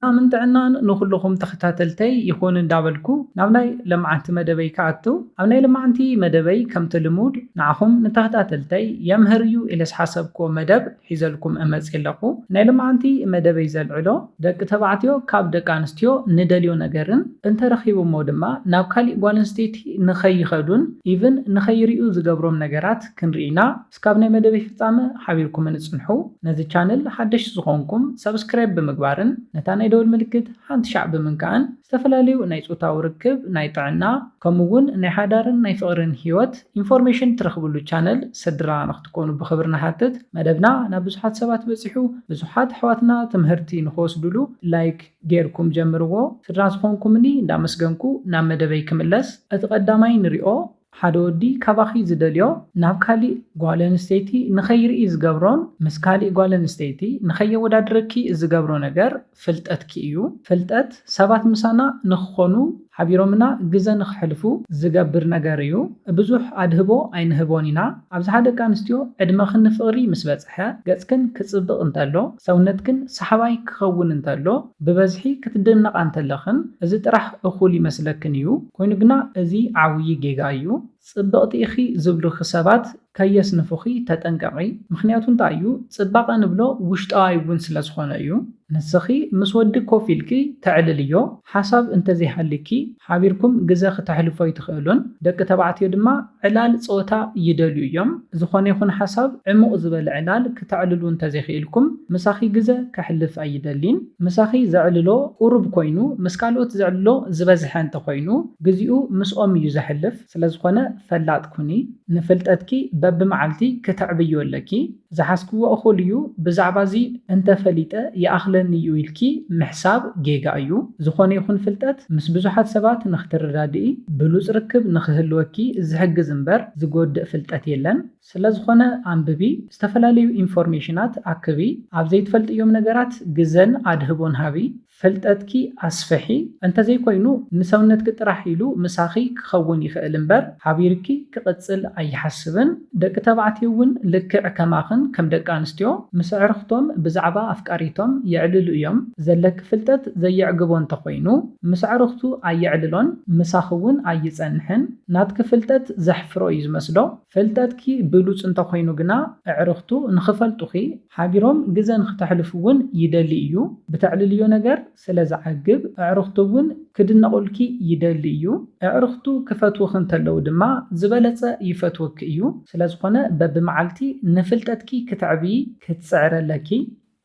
ሰላምን ጥዕናን ንኹልኹም ተኸታተልተይ ይኹን እንዳበልኩ ናብ ናይ ለማዓንቲ መደበይ ክኣቱ፣ ኣብ ናይ ለማዓንቲ መደበይ ከምቲ ልሙድ ንዓኹም ንተኸታተልተይ የምህር እዩ ኢለ ዝሓሰብክዎ መደብ ሒዘልኩም እመጽእ ኣለኹ። ናይ ለማዓንቲ መደበይ ዘልዕሎ ደቂ ተባዕትዮ ካብ ደቂ ኣንስትዮ ንደልዮ ነገርን እንተረኺቦሞ ድማ ናብ ካሊእ ጓል ኣንስተይቲ ንኸይኸዱን ኢቭን ንኸይርእዩ ዝገብሮም ነገራት ክንርኢ ኢና። እስካብ ናይ መደበይ ፍጻመ ሓቢርኩም ንጽንሑ። ነዚ ቻነል ሓደሽ ዝኾንኩም ሰብስክራይብ ብምግባርን ነታ ናይ ደወል ምልክት ሓንቲ ሻዕ ብምንካእን ዝተፈላለዩ ናይ ጾታዊ ርክብ፣ ናይ ጥዕና፣ ከምኡ እውን ናይ ሓዳርን ናይ ፍቕርን ህይወት ኢንፎርሜሽን ትረኽብሉ ቻነል ስድራ ንክትኮኑ ብኽብሪ ንሓትት። መደብና ናብ ብዙሓት ሰባት በጺሑ፣ ብዙሓት ኣሕዋትና ትምህርቲ ንክወስድሉ ላይክ ጌርኩም ጀምርዎ። ስድራ ዝኾንኩምኒ እንዳመስገንኩ ናብ መደበይ ክምለስ። እቲ ቀዳማይ ንሪኦ፣ ሓደ ወዲ ካባኺ ዝደልዮ ናብ ካሊእ ጓል ኣንስተይቲ ንኸይርኢ ዝገብሮን ምስ ካሊእ ጓል ኣንስተይቲ ንኸየወዳድረኪ ዝገብሮ ነገር ፍልጠትኪ እዩ። ፍልጠት ሰባት ምሳና ንክኾኑ ሓቢሮምና ግዘ ንክሕልፉ ዝገብር ነገር እዩ። ብዙሕ ኣድህቦ ኣይንህቦን ኢና። ኣብዝሓ ደቂ ኣንስትዮ ዕድመኽን ንፍቕሪ ምስ በጽሐ ገጽክን ክጽብቕ እንተሎ፣ ሰውነትክን ሰሓባይ ክኸውን እንተሎ፣ ብበዝሒ ክትድነቓ እንተለኽን እዚ ጥራሕ እኹል ይመስለክን እዩ። ኮይኑ ግና እዚ ዓብዪ ጌጋ እዩ። ጽብቕቲ ኢኺ ዝብሉኺ ሰባት ከየስንፉኺ ተጠንቀቒ። ምኽንያቱ እንታይ እዩ? ጽባቐ ንብሎ ውሽጣዊ እውን ስለ ዝኾነ እዩ። ንስኺ ምስ ወዲ ኮፍ ኢልኪ ተዕልልዮ፣ ሓሳብ እንተዘይሃልኪ ሓቢርኩም ግዘ ክተሕልፎ ኣይትኽእሉን። ደቂ ተባዕትዮ ድማ ዕላል ጸወታ ይደልዩ እዮም። ዝኾነ ይኹን ሓሳብ፣ ዕሙቕ ዝበለ ዕላል ክተዕልሉ እንተዘይኽኢልኩም ምሳኺ ግዘ ከሕልፍ ኣይደሊን። ምሳኺ ዘዕልሎ ቁሩብ ኮይኑ ምስ ካልኦት ዘዕልሎ ዝበዝሐ እንተኾይኑ ግዜኡ ምስኦም እዩ ዘሕልፍ። ስለዝኾነ ፈላጥ ኩኒ። ንፍልጠትኪ በብመዓልቲ ክተዕብዮ ኣለኪ። ዝሓዝክዎ እኹል እዩ፣ ብዛዕባ እዚ እንተፈሊጠ ይኣኽለኒ እዩ ኢልኪ ምሕሳብ ጌጋ እዩ። ዝኾነ ይኹን ፍልጠት ምስ ብዙሓት ሰባት ንክትረዳድኢ ብሉጽ ርክብ ንክህልወኪ ዝሕግዝ እምበር ዝጎድእ ፍልጠት የለን። ስለዝኾነ ኣንብቢ፣ ዝተፈላለዩ ኢንፎርሜሽናት ኣክቢ፣ ኣብ ዘይትፈልጥዮም ነገራት ግዘን ኣድህቦን ሃቢ፣ ፍልጠትኪ ኣስፍሒ፣ እንተዘይኮይኑ ንሰውነትኪ ጥራሕ ኢሉ ምሳኺ ክኸውን ይኽእል እምበር ሓቢርኪ ክቕጽል ኣይሓስብን። ደቂ ተባዕትዮ እውን ልክዕ ከማኽን ከም ደቂ ኣንስትዮ ምስ ኣዕርኽቶም ብዛዕባ ኣፍቃሪቶም የዕልሉ እዮም። ዘለኪ ፍልጠት ዘየዕግቦ እንተኾይኑ ምስ ኣዕርኽቱ ኣየዕልሎን፣ ምሳኺ እውን ኣይጸንሕን። ናትኪ ፍልጠት ዘሕፍሮ እዩ ዝመስሎ። ፍልጠትኪ ብሉጽ እንተኾይኑ ግና ኣዕርኽቱ ንኽፈልጡኺ ሓቢሮም ግዘ ንኽተሕልፉ እውን ይደሊ እዩ። ብተዕልልዮ ነገር ስለ ዝዓግብ ኣዕርኽቱ እውን ክድነቑልኪ ይደሊ እዩ። ኣዕርኽቱ ክፈትዉኺ እንተለዉ ድማ ዝበለጸ ይፈትወኪ እዩ። ስለዝኾነ በብመዓልቲ ንፍልጠትኪ ክተዕብዪ ክትጽዕሪ ኣለኪ።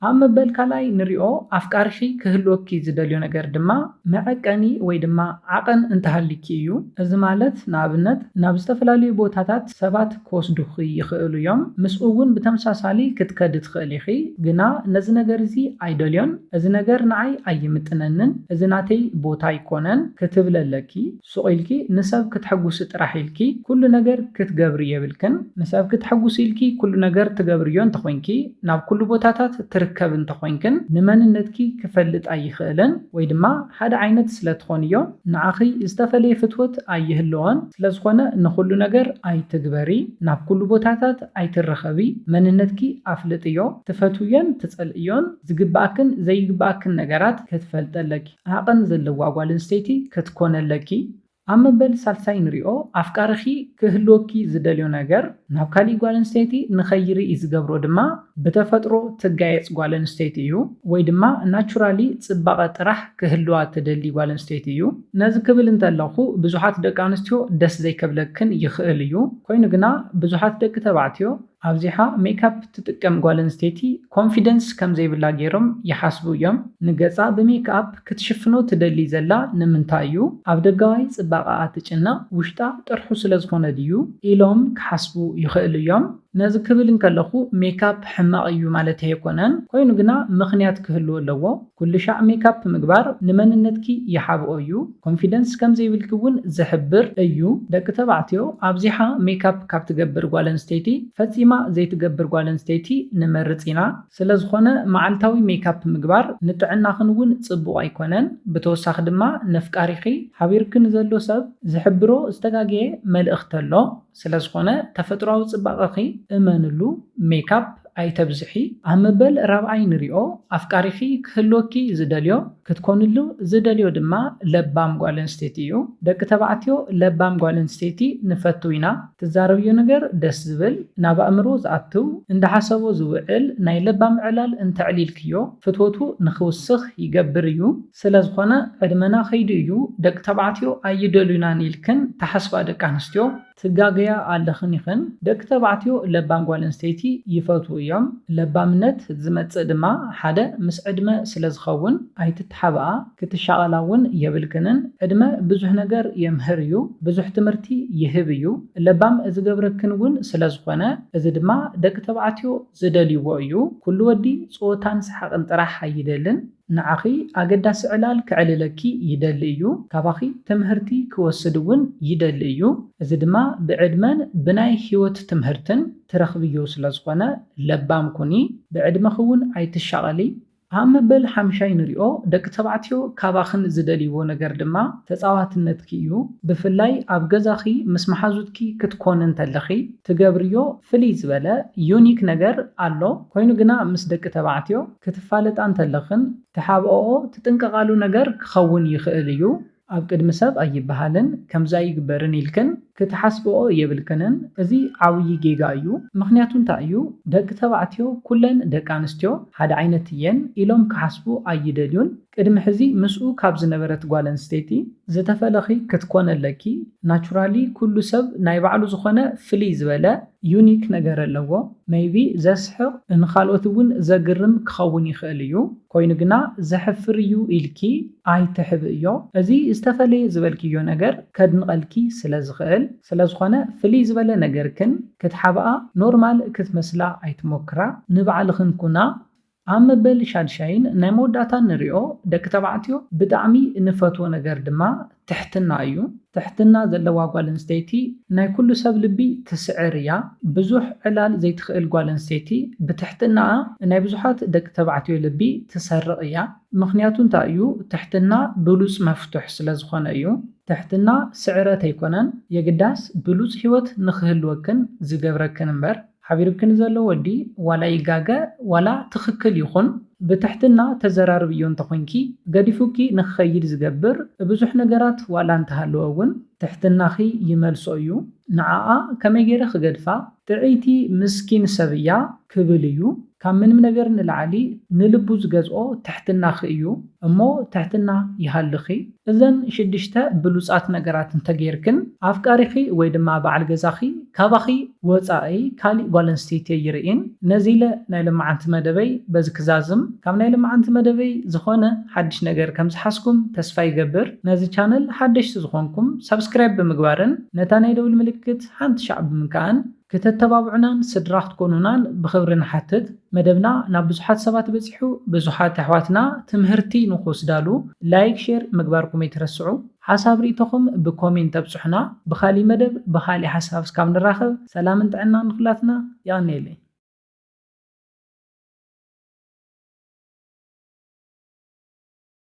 ኣብ መበል ካልኣይ ንሪኦ ኣፍቃሪኺ ክህልወኪ ዝደልዮ ነገር ድማ መዐቀኒ ወይ ድማ ዓቐን እንተሃልይኪ እዩ። እዚ ማለት ንኣብነት ናብ ዝተፈላለዩ ቦታታት ሰባት ክወስዱኺ ይኽእሉ እዮም። ምስኡ እውን ብተመሳሳሊ ክትከዲ ትኽእሊ ኢኺ። ግና ነዚ ነገር እዚ ኣይደልዮን፣ እዚ ነገር ንዓይ ኣይምጥነንን፣ እዚ ናተይ ቦታ ኣይኮነን ክትብሊ ኣለኪ። ሱቕ ኢልኪ ንሰብ ክተሕጉሲ ጥራሕ ኢልኪ ኩሉ ነገር ክትገብሪ የብልክን። ንሰብ ክተሕጉሲ ኢልኪ ኩሉ ነገር ትገብርዮ እንተኾይንኪ፣ ናብ ኩሉ ቦታታት ትርከቢ እንተኾይንክን ንመንነትኪ ክፈልጥ ኣይኽእልን ወይ ድማ ሓደ ዓይነት ስለ ትኾንዮ ንዓኺ ዝተፈለየ ፍትወት ኣይህልዎን። ስለዝኾነ ንኹሉ ነገር ኣይትግበሪ፣ ናብ ኩሉ ቦታታት ኣይትረኸቢ፣ መንነትኪ ኣፍልጥዮ፣ ትፈትውዮን ትጸልእዮን ዝግብኣክን ዘይግብኣክን ነገራት ክትፈልጢ ኣለኪ። ዓቐን ዘለዋ ጓል ኣንስተይቲ ክትኮኒ ኣለኪ። ኣብ መበል ሳልሳይ ንሪኦ ኣፍቃሪኺ ክህልወኪ ዝደልዮ ነገር ናብ ካሊእ ጓል ኣንስተይቲ ንኸይርኢ ዝገብሮ ድማ ብተፈጥሮ ትጋየጽ ጓል ኣንስተይቲ እዩ፣ ወይ ድማ ናቹራሊ ጽባቐ ጥራሕ ክህልዋ ትደሊ ጓል ኣንስተይቲ እዩ። ነዚ ክብል እንተለኹ ብዙሓት ደቂ ኣንስትዮ ደስ ዘይከብለክን ይኽእል እዩ። ኮይኑ ግና ብዙሓት ደቂ ተባዕትዮ ኣብዚሓ ሜክኣፕ ትጥቀም ጓል ኣንስተይቲ ኮንፊደንስ ከም ዘይብላ ገይሮም ይሓስቡ እዮም። ንገጻ ብሜክኣፕ ክትሽፍኖ ትደሊ ዘላ ንምንታይ እዩ? ኣብ ደጋዋይ ጽባቐኣ ትጭነቕ፣ ውሽጣ ጥርሑ ስለ ዝኾነ ድዩ? ኢሎም ክሓስቡ ይኽእሉ እዮም። ነዚ ክብል እንከለኹ ሜክኣፕ ሕማቕ እዩ ማለት ኣይኮነን። ኮይኑ ግና ምኽንያት ክህልዎ ኣለዎ። ኩሉ ሻዕ ሜክኣፕ ምግባር ንመንነትኪ ይሓብኦ እዩ። ኮንፊደንስ ከም ዘይብልኪ እውን ዝሕብር እዩ። ደቂ ተባዕትዮ ኣብዚሓ ሜክኣፕ ካብ ትገብር ጓል ኣንስተይቲ ፈጺማ ዘይትገብር ጓል ኣንስተይቲ ንመርጽ ኢና። ስለ ዝኾነ መዓልታዊ ሜክኣፕ ምግባር ንጥዕናኽን እውን ጽቡቕ ኣይኮነን። ብተወሳኺ ድማ ነፍቃሪኺ ሓቢርኪ ንዘሎ ሰብ ዝሕብሮ ዝተጋገየ መልእኽቲ ኣሎ። ስለ ዝኾነ ተፈጥሮኣዊ ጽባቐኺ እመንሉ፣ ሜክኣፕ ኣይተብዝሒ። ኣብ መበል ራብዓይ ንሪኦ ኣፍቃሪኺ ክህልወኪ ዝደልዮ ክትኮንሉ ዝደልዮ ድማ ለባም ጓል ኣንስተይቲ እዩ። ደቂ ተባዕትዮ ለባም ጓል ኣንስተይቲ ንፈቱ ኢና። ትዛረብዮ ነገር ደስ ዝብል፣ ናብ ኣእምሮ ዝኣትው፣ እንዳሓሰቦ ዝውዕል ናይ ለባም ዕላል እንተዕሊልክዮ ፍትወቱ ንኽውስኽ ይገብር እዩ። ስለ ዝኾነ ዕድመና ከይዱ እዩ፣ ደቂ ተባዕትዮ ኣይደልዩናን ኢልክን ተሓስባ ደቂ ኣንስትዮ ትጋገያ ኣለኽን ኢኽን። ደቂ ተባዕትዮ ለባም ጓል ኣንስተይቲ ይፈትዉ እዮም። ለባምነት ዝመጽእ ድማ ሓደ ምስ ዕድመ ስለ ዝኸውን ኣይትተሓብኣ፣ ክትሻቐላ እውን የብልክንን። ዕድመ ብዙሕ ነገር የምህር እዩ፣ ብዙሕ ትምህርቲ ይህብ እዩ። ለባም ዝገብረክን እውን ስለ ዝኾነ እዚ ድማ ደቂ ተባዕትዮ ዝደልይዎ እዩ። ኩሉ ወዲ ጸወታን ሰሓቕን ጥራሕ ኣይደልን። ንዓኺ ኣገዳሲ ዕላል ከዕልለኪ ይደሊ እዩ። ካባኺ ትምህርቲ ክወስድ እውን ይደሊ እዩ። እዚ ድማ ብዕድመን ብናይ ህይወት ትምህርትን ትረኽብዮ ስለ ዝኾነ ለባም ኩኒ። ብዕድመኺ እውን ኣይትሻቐሊ። ኣብ መበል ሓምሻይ ንሪኦ ደቂ ተባዕትዮ ካባኽን ዝደልይዎ ነገር ድማ ተጻዋትነትኪ እዩ። ብፍላይ ኣብ ገዛኺ ምስ መሓዙትኪ ክትኮኒ እንተለኺ ትገብርዮ ፍልይ ዝበለ ዩኒክ ነገር ኣሎ። ኮይኑ ግና ምስ ደቂ ተባዕትዮ ክትፋለጣ እንተለኽን ትሓብኦኦ ትጥንቀቓሉ ነገር ክኸውን ይኽእል እዩ። ኣብ ቅድሚ ሰብ ኣይበሃልን ከምዚ ኣይግበርን ኢልክን ክትሓስብኦ የብልክንን። እዚ ዓብዪ ጌጋ እዩ። ምኽንያቱ እንታይ እዩ? ደቂ ተባዕትዮ ኩለን ደቂ ኣንስትዮ ሓደ ዓይነት እየን ኢሎም ክሓስቡ ኣይደልዩን። ቅድሚ ሕዚ ምስኡ ካብ ዝነበረት ጓል ኣንስተይቲ ዝተፈለኺ ክትኮን ኣለኪ። ናቹራሊ ኩሉ ሰብ ናይ ባዕሉ ዝኾነ ፍልይ ዝበለ ዩኒክ ነገር ኣለዎ። ሜይቢ ዘስሕቕ ንኻልኦት እውን ዘግርም ክኸውን ይኽእል እዩ። ኮይኑ ግና ዘሕፍር እዩ ኢልኪ ኣይትሕብእዮ። እዚ ዝተፈለየ ዝበልክዮ ነገር ከድንቐልኪ ስለ ዝኽእል። ስለ ዝኾነ ፍልይ ዝበለ ነገርክን ክትሓብኣ ኖርማል ክትመስላ ኣይትሞክራ። ንባዕልኽን ኩና። ኣብ መበል ሻድሻይን ናይ መወዳእታን ንሪኦ ደቂ ተባዕትዮ ብጣዕሚ ንፈትዎ ነገር ድማ ትሕትና እዩ። ትሕትና ዘለዋ ጓል ኣንስተይቲ ናይ ኩሉ ሰብ ልቢ ትስዕር እያ። ብዙሕ ዕላል ዘይትኽእል ጓል ኣንስተይቲ ብትሕትናኣ ናይ ብዙሓት ደቂ ተባዕትዮ ልቢ ትሰርቕ እያ። ምኽንያቱ እንታይ እዩ? ትሕትና ብሉጽ መፍቱሕ ስለ ዝኾነ እዩ። ትሕትና ስዕረት ኣይኮነን፣ የግዳስ ብሉጽ ህይወት ንኽህልወክን ዝገብረክን እምበር። ሓቢርክኒ ዘሎ ወዲ ዋላ ይጋገ ዋላ ትኽክል ይኹን፣ ብትሕትና ተዘራርብዮ እንተኾንኪ፣ ገዲፉኪ ንኽኸይድ ዝገብር ብዙሕ ነገራት ዋላ እንተሃለወ እውን፣ ትሕትናኺ ይመልሶ እዩ። ንዓኣ ከመይ ገይረ ክገድፋ? ጥዕይቲ ምስኪን ሰብ እያ ክብል እዩ። ካብ ምንም ነገር ንላዕሊ ንልቡ ዝገዝኦ ትሕትናኺ እዩ። እሞ ትሕትና ይሃልኺ። እዘን ሽዱሽተ ብሉጻት ነገራት እንተጌርክን፣ ኣፍቃሪኺ ወይ ድማ በዓል ገዛኺ ካባኺ ወጻኢ ካሊእ ጓል ኣንስተይቲ ኣይርእን። ነዚ ኢለ ናይ ሎማዓንቲ መደበይ በዚ ክዛዝም። ካብ ናይ ሎማዓንቲ መደበይ ዝኾነ ሓድሽ ነገር ከም ዝሓዝኩም ተስፋ ይገብር። ነዚ ቻነል ሓደሽቲ ዝኾንኩም ሳብስክራይብ ብምግባርን ነታ ናይ ደውል ምልክት ሓንቲ ሻዕ ብምንካእን ክተተባብዑናን ስድራ ክትኮኑናን ብኽብሪ ንሓትት። መደብና ናብ ብዙሓት ሰባት በጺሑ፣ ብዙሓት ኣሕዋትና ትምህርቲ ንኽወስዳሉ ላይክ፣ ሼር ምግባርኩም ኣይትረስዑ። ሓሳብ ርእይቶኹም ብኮሜንት ኣብጽሑና። ብኻሊእ መደብ ብኻሊእ ሓሳብ እስካብ ንራኸብ ሰላምን ጥዕናን ንኹላትና። የቐንየለይ።